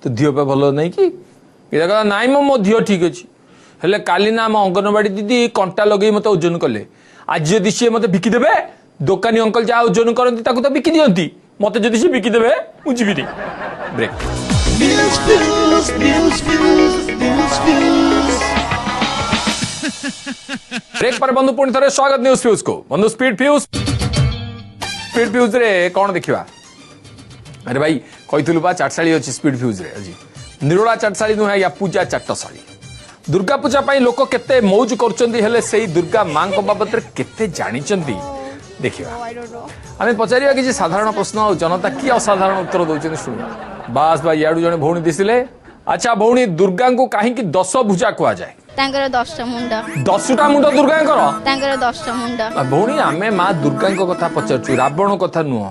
ତୋ ଦିହ ପା ଭଲ ନାହିଁ କି? ଗୀତା କହିଲା, ନାଇଁ ମୋ ଦିହ ଠିକ୍ ଅଛି, ହେଲେ କାଲି ନା ଆମ ଅଙ୍ଗନବାଡ଼ି ଦିଦି କଣ୍ଟା ଲଗେଇ ମୋତେ ଓଜନ କଲେ। ଆଜି ଯଦି ସିଏ ମୋତେ ବିକିଦେବେ, ଦୋକାନୀ ଅଙ୍କଲ ଯାହା ଓଜନ କରନ୍ତି ତାକୁ ତ ବିକି ଦିଅନ୍ତି, ମୋତେ ଯଦି ସିଏ ବିକିଦେବେ ମୁଁ ଯିବିନି। Break. News Fuse, News Fuse, News Fuse. Break ପରେ ବନ୍ଧୁ ପୁଣି ଥରେ ସ୍ୱାଗତ ନ୍ୟୁଜ୍ ଫ୍ୟୁଜ୍କୁ। ବନ୍ଧୁ ସ୍ପିଡ୍ ଫ୍ୟୁଜ୍, ସ୍ପିଡ୍ ଫ୍ୟୁଜ୍ରେ କ'ଣ ଦେଖିବା? ଆରେ ଭାଇ କହିଥିଲୁ ବା ଚାଟଶାଳୀ ଅଛି ସ୍ପିଡ୍ ଫ୍ୟୁଜ୍ରେ। ଆଜି ନିରୋଳା ଚାଟଶାଳୀ ନୁହେଁ ଆଜ୍ଞା, ପୂଜା ଚାଟଶାଳୀ। ଦୁର୍ଗା ପୂଜା ପାଇଁ ଲୋକ କେତେ ମୌଜ କରୁଛନ୍ତି, ହେଲେ ସେଇ ଦୁର୍ଗା ମାଙ୍କ ବାବଦରେ କେତେ ଜାଣିଛନ୍ତି ଦେଖିବା। ଆମେ ପଚାରିବା କିଛି ସାଧାରଣ ପ୍ରଶ୍ନ, ଆଉ ଜନତା କି ଅସାଧାରଣ ଉତ୍ତର ଦଉଛନ୍ତି ଶୁଣିବା। ବାସ୍ ଭାଇ ଇଆଡୁ ଜଣେ ଭଉଣୀ ଦିଶିଲେ। ଆଚ୍ଛା ଭଉଣୀ, ଦୁର୍ଗାଙ୍କୁ କାହିଁକି ଦଶ ଭୁଜା କୁହାଯାଏ? ତାଙ୍କର 10 ମୁଣ୍ଡ। 10ଟା ମୁଣ୍ଡ ଦୁର୍ଗାଙ୍କର? ତାଙ୍କର 10 ମୁଣ୍ଡ। ଭଉଣୀ ଆମେ ମା ଦୁର୍ଗାଙ୍କ କଥା ପଚାରୁଛୁ, ରାବଣ କଥା ନୁହଁ।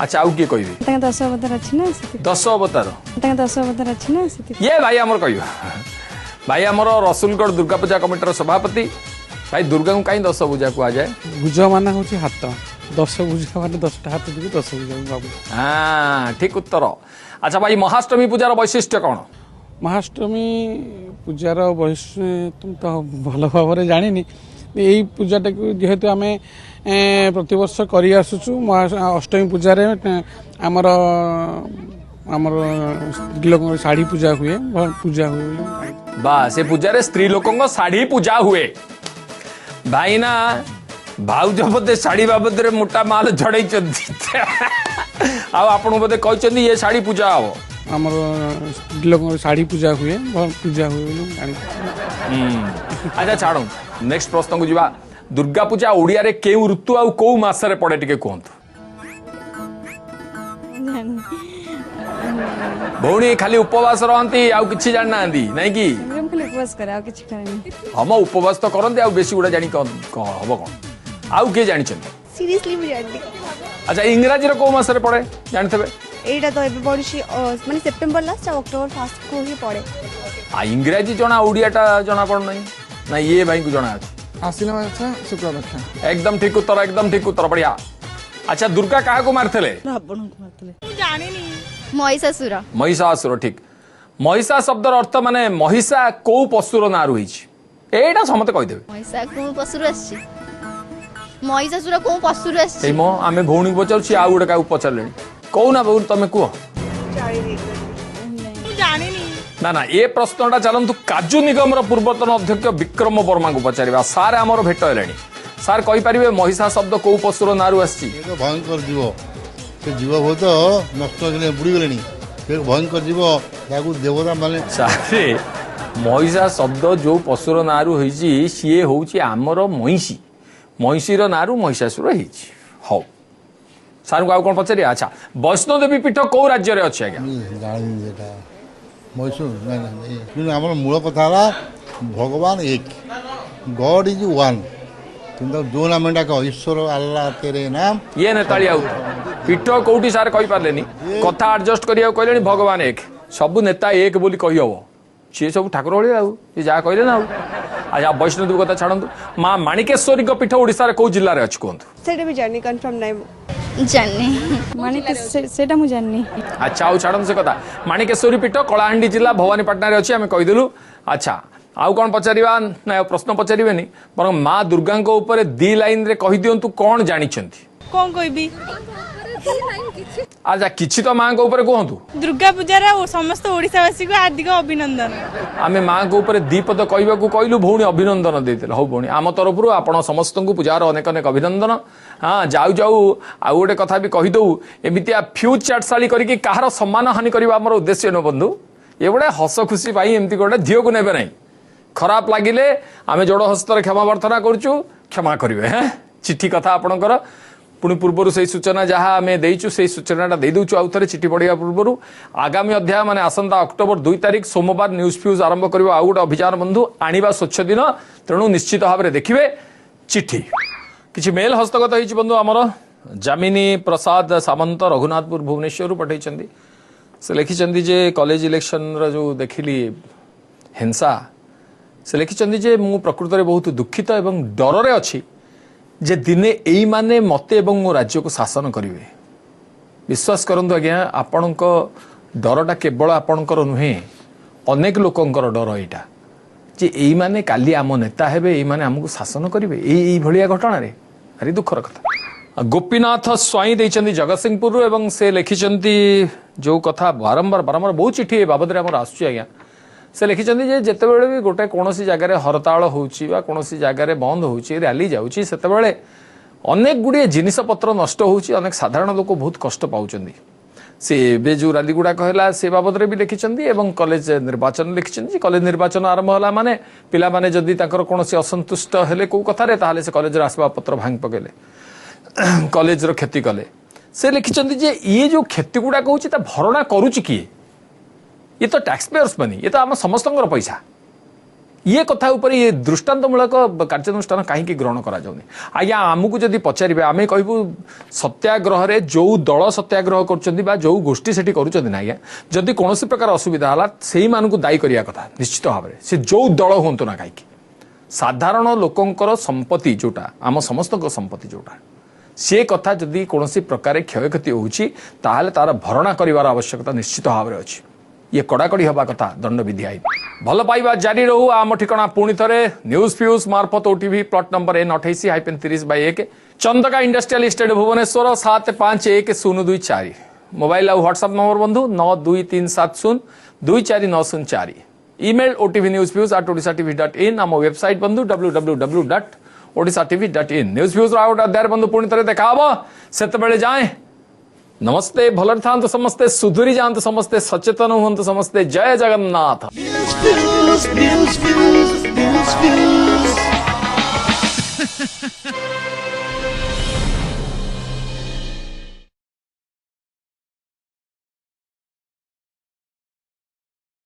ଆଚ୍ଛା ଆଉ କିଏ କହିବେ? ତାଙ୍କ 10 ଅବତାର ଅଛି ନା। 10 ଅବତାର? ତାଙ୍କ 10 ଅବତାର ଅଛି ନା। ଇଏ ଭାଇ ଆମର କହିବା, ଭାଇ ଆମର ରସୁଲଗଡ଼ ଦୁର୍ଗା ପୂଜା କମିଟିର ସଭାପତି। ଭାଇ ଦୁର୍ଗାଙ୍କୁ କାହିଁ 10 ଭୁଜା କୁହାଯାଏ? ଭୁଜ ମାନେ ହଉଛି ହାତ, 10 ଭୁଜା ମାନେ 10ଟା ହାତ ଯୋଗୁଁ 10 ଭୁଜା ଭାବୁଛି। ହଁ ଠିକ ଉତ୍ତର। ଆଚ୍ଛା ଭାଇ, ମହାଷ୍ଟମୀ ପୂଜାର ବୈଶିଷ୍ଟ୍ୟ କ'ଣ? ମହାଷ୍ଟମୀ ପୂଜାର ବୈଶିଷ୍ଟ୍ୟ ତ ଭଲ ଭାବରେ ଜାଣିନି। ଏଇ ପୂଜାଟାକୁ ଯେହେତୁ ଆମେ ପ୍ରତିବର୍ଷ କରି ଆସୁଛୁ, ଅଷ୍ଟମୀ ପୂଜାରେ ଆମର ଆମର ସ୍ତ୍ରୀ ଲୋକଙ୍କ ଶାଢ଼ୀ ପୂଜା ହୁଏ, ପୂଜା ହୁଏ ବୋଲି। ବା ସେ ପୂଜାରେ ସ୍ତ୍ରୀ ଲୋକଙ୍କ ଶାଢ଼ୀ ପୂଜା ହୁଏ। ଭାଇନା ଭାଉଜ ବୋଧେ ଶାଢ଼ୀ ବାବଦରେ ମୋଟା ମାଲ ଝଡ଼େଇଛନ୍ତି, ଆଉ ଆପଣଙ୍କୁ ବୋଧେ କହିଛନ୍ତି ଇଏ ଶାଢ଼ୀ ପୂଜା ହବ। ଆମର ସ୍ତ୍ରୀ ଲୋକଙ୍କ ଶାଢ଼ୀ ପୂଜା ହୁଏ, ପୂଜା ହୁଏ ବୋଲି ମୁଁ ଜାଣିଛି। ଆଚ୍ଛା ଛାଡ଼ନ୍ତୁ, ନେକ୍ସଟ ପ୍ରଶ୍ନକୁ ଯିବା। ଦୁର୍ଗା ପୂଜା ଓଡ଼ିଆରେ କେଉଁ ଋତୁ ଆଉ କୋଉ ମାସରେ ପଡ଼େ ଟିକେ କୁହନ୍ତୁ। ଭଉଣୀ ଖାଲି ଉପବାସ ରହନ୍ତି ଆଉ କିଛି ଜାଣିନାହାନ୍ତି ନାଇଁ କି? ହଁ ମ, ଉପବାସ ତ କରନ୍ତି, ଆଉ ବେଶୀ ଗୁଡ଼ା ଜାଣି କଣ ହବ କଣ? ଆଉ କିଏ ଜାଣିଛନ୍ତି? ଆଚ୍ଛା ଇଂରାଜୀର କୋଉ ମାସରେ ପଡ଼େ ଜାଣିଥିବେ? ଏଇଟା ତ ଏବେ ପଡୁଛି ମାନେ ସେପ୍ଟେମ୍ବର ଲାଷ୍ଟ ଆଉ ଅକ୍ଟୋବର ଫାର୍ଷ୍ଟକୁ ହିଁ ପଡ଼େ। ଆ ଇଂରାଜୀ ଜଣା, ଓଡ଼ିଆଟା ଜଣା ପଡୁନାହିଁ ନା? ଇଏ ଭାଇଙ୍କୁ ଜଣା ଅଛି। ଆଶ୍ଵିନ ମାସ ଶୁକ୍ଳପକ୍ଷ। ଏକଦମ ଠିକ ଉତ୍ତର, ଏକଦମ ଠିକ ଉତ୍ତର, ବଢିଆ। ଆଚ୍ଛା ଦୁର୍ଗା କାହାକୁ ମାରିଥିଲେ? ରାବଣକୁ ମାରିଥିଲେ। ଜାଣିନି। ମହିଷାସୁର। ମହିଷାସୁର, ଠିକ। ମହିଷା ଶବ୍ଦର ଅର୍ଥ ମାନେ ମହିଷା କୋଉ ପଶୁର ନାଁ ରହିଛି ଏଇଟା ସମସ୍ତେ କହିଦେବେ। ମହିଷା କୋଉ ପଶୁରୁ ଆସିଛି? ମହିଷାସୁର କୋଉ ପଶୁରୁ ଆସିଛି? ଏଇ ମ ଆମେ ଭଉଣୀକୁ ପଚାରୁଛି, ଆଉ ଗୋଟେ କାହାକୁ ପଚାରିଲେଣି। କହୁନା ଭଉଣୀ ତମେ କୁହ। ନା ନା ଏ ପ୍ରଶ୍ନଟା ଚାଲନ୍ତୁ କାଜୁ ନିଗମର ପୂର୍ବତନ ଅଧ୍ୟକ୍ଷ ବିକ୍ରମ ବର୍ମାଙ୍କୁ ପଚାରିବା। ସାର୍ ଆମର ଭେଟ ହେଲେଣି। ସାର୍ କହିପାରିବେ ମହିଷା ଶବ୍ଦ କୋଉ ପଶୁର ନାଁରୁ ଆସିଛି? ଭୟଙ୍କର ଜୀବ, ସେ ଜୀବ ବହୁତ ନଷ୍ଟ ହେଇଗଲେଣି, ବୁଡ଼ିଗଲେଣି। ସେ ଭୟଙ୍କର ଜୀବ, ତାକୁ ଦେବତା ମାନେ। ସାର୍ ମହିଷା ଶବ୍ଦ ଯୋଉ ପଶୁର ନାଁରୁ ହେଇଛି ସିଏ ହଉଛି ଆମର ମଇଁଷି, ମଇଁଷିର ନାଁରୁ ମହିଷାସୁର ହେଇଛି। ହଉ ସାର୍ଙ୍କୁ ଆଉ କ'ଣ ପଚାରିବା? ଆଚ୍ଛା ବୈଷ୍ଣୋଦେବୀ ପୀଠ କୋଉ ରାଜ୍ୟରେ ଅଛି ଆଜ୍ଞା? ଜାଣିନି ସେଟା। ମୈସୂର? ନାଇଁ ନାଇଁ, କିନ୍ତୁ ଆମର ମୂଳ କଥା ହେଲା ଭଗବାନ ଏକ, ଗଡ୍ is one. କିନ୍ତୁ ଯୋଉ ନାମ ଡାକ ଈଶ୍ୱର ଆଲ୍ଲାହ ତେରେ ନାମ। ଇଏ ନେତାଳି ଆଉ ପୀଠ କୋଉଠି ସାର୍ କହିପାରିଲେନି, କଥା ଆଡଜଷ୍ଟ କରିବାକୁ କହିଲେଣି ଭଗବାନ ଏକ। ସବୁ ନେତା ଏକ ବୋଲି କହିହବ, ସିଏ ସବୁ ଠାକୁର ଭଳିଆ ଆଉ ସିଏ ଯାହା କହିଲେ ନା ଆଉ। ଆଚ୍ଛା ବୈଷ୍ଣୋଦେବୀ କଥା ଛାଡ଼ନ୍ତୁ, ମା ମାଣିକେଶ୍ୱରୀଙ୍କ ପୀଠ ଓଡ଼ିଶାରେ କୋଉ ଜିଲ୍ଲାରେ ଅଛି କୁହନ୍ତୁ? ସେଇଟା ବି ଜାଣିନି, କନଫର୍ମ ନାହିଁ ମୁଁ। ଜାଣିନି। ସେଇଟା ମୁଁ ଜାଣିନି। ଆଚ୍ଛା ଆଉ ଛାଡ଼ନ୍ତୁ ସେ କଥା। ମାଣିକେଶ୍ୱରୀ ପୀଠ କଳାହାଣ୍ଡି ଜିଲ୍ଲା ଭବାନୀପାଟଣାରେ ଅଛି, ଆମେ କହିଦେଲୁ। ଆଚ୍ଛା ଆଉ କ'ଣ ପଚାରିବା? ନା ପ୍ରଶ୍ନ ପଚାରିବେନି, ବରଂ ମା ଦୁର୍ଗାଙ୍କ ଉପରେ 2 ଲାଇନରେ କହିଦିଅନ୍ତୁ କ'ଣ ଜାଣିଛନ୍ତି। କ'ଣ କହିବି? ଆଚ୍ଛା କିଛି ତ ମାଙ୍କ ଉପରେ କୁହନ୍ତୁ। ଦୁର୍ଗା ପୂଜାର ସମସ୍ତ ଓଡ଼ିଶାବାସୀକୁ ହାର୍ଦ୍ଦିକ ଅଭିନନ୍ଦନ। ଆମେ ମାଙ୍କ ଉପରେ 2 ପଦ କହିବାକୁ କହିଲୁ, ଭଉଣୀ ଅଭିନନ୍ଦନ ଦେଇଥିଲେ। ହଉ ଭଉଣୀ, ଆମ ତରଫରୁ ଆପଣ ସମସ୍ତଙ୍କୁ ପୂଜାର ଅନେକ ଅନେକ ଅଭିନନ୍ଦନ। ହଁ ଯାଉ ଯାଉ ଆଉ ଗୋଟେ କଥା ବି କହିଦେଉ, ଏମିତିଆ ଫ୍ୟୁଜ୍ ଚାଟଶାଳୀ କରିକି କାହାର ସମ୍ମାନ ହାନି କରିବା ଆମର ଉଦ୍ଦେଶ୍ୟ ନୁହଁ ବନ୍ଧୁ। ଏ ଗୋଟେ ହସ ଖୁସି ପାଇଁ ଏମିତି ଗୋଟେ ଧିଅକୁ ନେବେ ନାହିଁ। ଖରାପ ଲାଗିଲେ ଆମେ ଯୋଡ଼ ହସ୍ତରେ କ୍ଷମା ପ୍ରାର୍ଥନା କରୁଛୁ, କ୍ଷମା କରିବେ। ହେଁ ଚିଠି କଥା ଆପଣଙ୍କର ପୁଣି ପୂର୍ବରୁ ସେଇ ସୂଚନା ଯାହା ଆମେ ଦେଇଛୁ ସେଇ ସୂଚନାଟା ଦେଇଦେଉଛୁ ଆଉ ଥରେ ଚିଠି ପଢ଼ିବା ପୂର୍ବରୁ। ଆଗାମୀ ଅଧ୍ୟାୟ ମାନେ ଆସନ୍ତା ଅକ୍ଟୋବର 2 ତାରିଖ ସୋମବାର ନ୍ୟୁଜ୍ ଫ୍ୟୁଜ୍ ଆରମ୍ଭ କରିବ ଆଉ ଗୋଟେ ଅଭିଯାନ ବନ୍ଧୁ, ଆଣିବା ସ୍ୱଚ୍ଛ ଦିନ। ତେଣୁ ନିଶ୍ଚିତ ଭାବରେ ଦେଖିବେ ଚିଠି। କିଛି ମେଲ୍ ହସ୍ତଗତ ହେଇଛି ବନ୍ଧୁ ଆମର। ଯାମିନୀ ପ୍ରସାଦ ସାମନ୍ତ ରଘୁନାଥପୁର ଭୁବନେଶ୍ୱରରୁ ପଠାଇଛନ୍ତି। ସେ ଲେଖିଛନ୍ତି ଯେ କଲେଜ ଇଲେକ୍ସନର ଯେଉଁ ଦେଖିଲି ହିଂସା, ସେ ଲେଖିଛନ୍ତି ଯେ ମୁଁ ପ୍ରକୃତରେ ବହୁତ ଦୁଃଖିତ ଏବଂ ଡରରେ ଅଛି ଯେ ଦିନେ ଏଇମାନେ ମୋତେ ଏବଂ ମୋ ରାଜ୍ୟକୁ ଶାସନ କରିବେ। ବିଶ୍ୱାସ କରନ୍ତୁ ଆଜ୍ଞା, ଆପଣଙ୍କ ଡରଟା କେବଳ ଆପଣଙ୍କର ନୁହେଁ, ଅନେକ ଲୋକଙ୍କର ଡର ଏଇଟା ଯେ ଏଇମାନେ କାଲି ଆମ ନେତା ହେବେ, ଏଇମାନେ ଆମକୁ ଶାସନ କରିବେ। ଏଇଭଳିଆ ଘଟଣାରେ ଭାରି ଦୁଃଖର କଥା। ଗୋପୀନାଥ ସ୍ୱାଇଁ ଦେଇଛନ୍ତି ଜଗତସିଂହପୁରରୁ ଏବଂ ସେ ଲେଖିଛନ୍ତି ଯେଉଁ କଥା ବାରମ୍ବାର ବାରମ୍ବାର ବହୁତ ଚିଠି ଏ ବାବଦରେ ଆମର ଆସୁଛି ଆଜ୍ଞା। ସେ ଲେଖିଛନ୍ତି ଯେ ଯେତେବେଳେ ବି ଗୋଟେ କୌଣସି ଜାଗାରେ ହରତାଳ ହେଉଛି ବା କୌଣସି ଜାଗାରେ ବନ୍ଦ ହେଉଛି, ରାଲି ଯାଉଛି, ସେତେବେଳେ ଅନେକ ଗୁଡ଼ିଏ ଜିନିଷପତ୍ର ନଷ୍ଟ ହେଉଛି, ଅନେକ ସାଧାରଣ ଲୋକ ବହୁତ କଷ୍ଟ ପାଉଛନ୍ତି। ସେ ଏବେ ଯେଉଁ ରାଲି ଗୁଡ଼ାକ ହେଲା ସେ ବାବଦରେ ବି ଲେଖିଛନ୍ତି ଏବଂ କଲେଜ ନିର୍ବାଚନ ଲେଖିଛନ୍ତି ଯେ କଲେଜ ନିର୍ବାଚନ ଆରମ୍ଭ ହେଲା ମାନେ ପିଲାମାନେ ଯଦି ତାଙ୍କର କୌଣସି ଅସନ୍ତୁଷ୍ଟ ହେଲେ କେଉଁ କଥାରେ, ତାହେଲେ ସେ କଲେଜର ଆସବାବପତ୍ର ଭାଙ୍ଗି ପକେଇଲେ, କଲେଜର କ୍ଷତି କଲେ। ସେ ଲେଖିଛନ୍ତି ଯେ ଇଏ ଯେଉଁ କ୍ଷତି ଗୁଡ଼ାକ ହେଉଛି ତା ଭରଣା କରୁଛି କିଏ? ଇଏ ତ ଟ୍ୟାକ୍ସ ପେୟର୍ସ ମନି, ଇଏ ତ ଆମ ସମସ୍ତଙ୍କର ପଇସା। ଇଏ କଥା ଉପରେ ଇଏ ଦୃଷ୍ଟାନ୍ତମୂଳକ କାର୍ଯ୍ୟାନୁଷ୍ଠାନ କାହିଁକି ଗ୍ରହଣ କରାଯାଉନି? ଆଜ୍ଞା, ଆମକୁ ଯଦି ପଚାରିବେ, ଆମେ କହିବୁ ସତ୍ୟାଗ୍ରହରେ ଯେଉଁ ଦଳ ସତ୍ୟାଗ୍ରହ କରୁଛନ୍ତି ବା ଯେଉଁ ଗୋଷ୍ଠୀ ସେଠି କରୁଛନ୍ତି ନା ଆଜ୍ଞା, ଯଦି କୌଣସି ପ୍ରକାର ଅସୁବିଧା ହେଲା ସେଇମାନଙ୍କୁ ଦାୟୀ କରିବା କଥା ନିଶ୍ଚିତ ଭାବରେ, ସେ ଯେଉଁ ଦଳ ହୁଅନ୍ତୁ ନା କାହିଁକି। ସାଧାରଣ ଲୋକଙ୍କର ସମ୍ପତ୍ତି ଯେଉଁଟା, ଆମ ସମସ୍ତଙ୍କ ସମ୍ପତ୍ତି ଯେଉଁଟା, ସେ କଥା ଯଦି କୌଣସି ପ୍ରକାରେ କ୍ଷୟକ୍ଷତି ହେଉଛି ତାହେଲେ ତାର ଭରଣା କରିବାର ଆବଶ୍ୟକତା ନିଶ୍ଚିତ ଭାବରେ ଅଛି। ଇଏ କଡ଼ାକଡ଼ି ହେବା କଥା ଦଣ୍ଡବିଧି ଆଇନ। ଭଲ ପାଇବା ଜାରି ରହୁ। ଆମ ଠିକଣା ପୁଣି ଥରେ ନ୍ୟୁଜ୍ ଫ୍ୟୁଜ୍ ମାର୍ଫତ OTV, plot number N28-30/1, Chandaka industrial estate, Bhubaneswar 751024। Mobile ଆଉ ହ୍ୱାଟ୍ସଆପ୍ ନମ୍ବର ବନ୍ଧୁ 9237024904। Email otvnewsfuse@odishatv.in। ଆମ ୱେବସାଇଟ୍ ବନ୍ଧୁ www.odishatv.in। News ଫ୍ୟୁଜ୍ର ଆଉ ଗୋଟେ ଅଧ୍ୟାୟରେ ବନ୍ଧୁ ପୁଣି ଥରେ ଦେଖା ହବ, ସେତେବେଳେ ଯାଏଁ ନମସ୍ତେ। ଭଲରେ ଥାଆନ୍ତୁ ସମସ୍ତେ, ସୁଧୁରି ଯାଆନ୍ତୁ ସମସ୍ତେ, ସଚେତନ ହୁଅନ୍ତୁ ସମସ୍ତେ। ଜୟ Jagannath. News, news, news, news.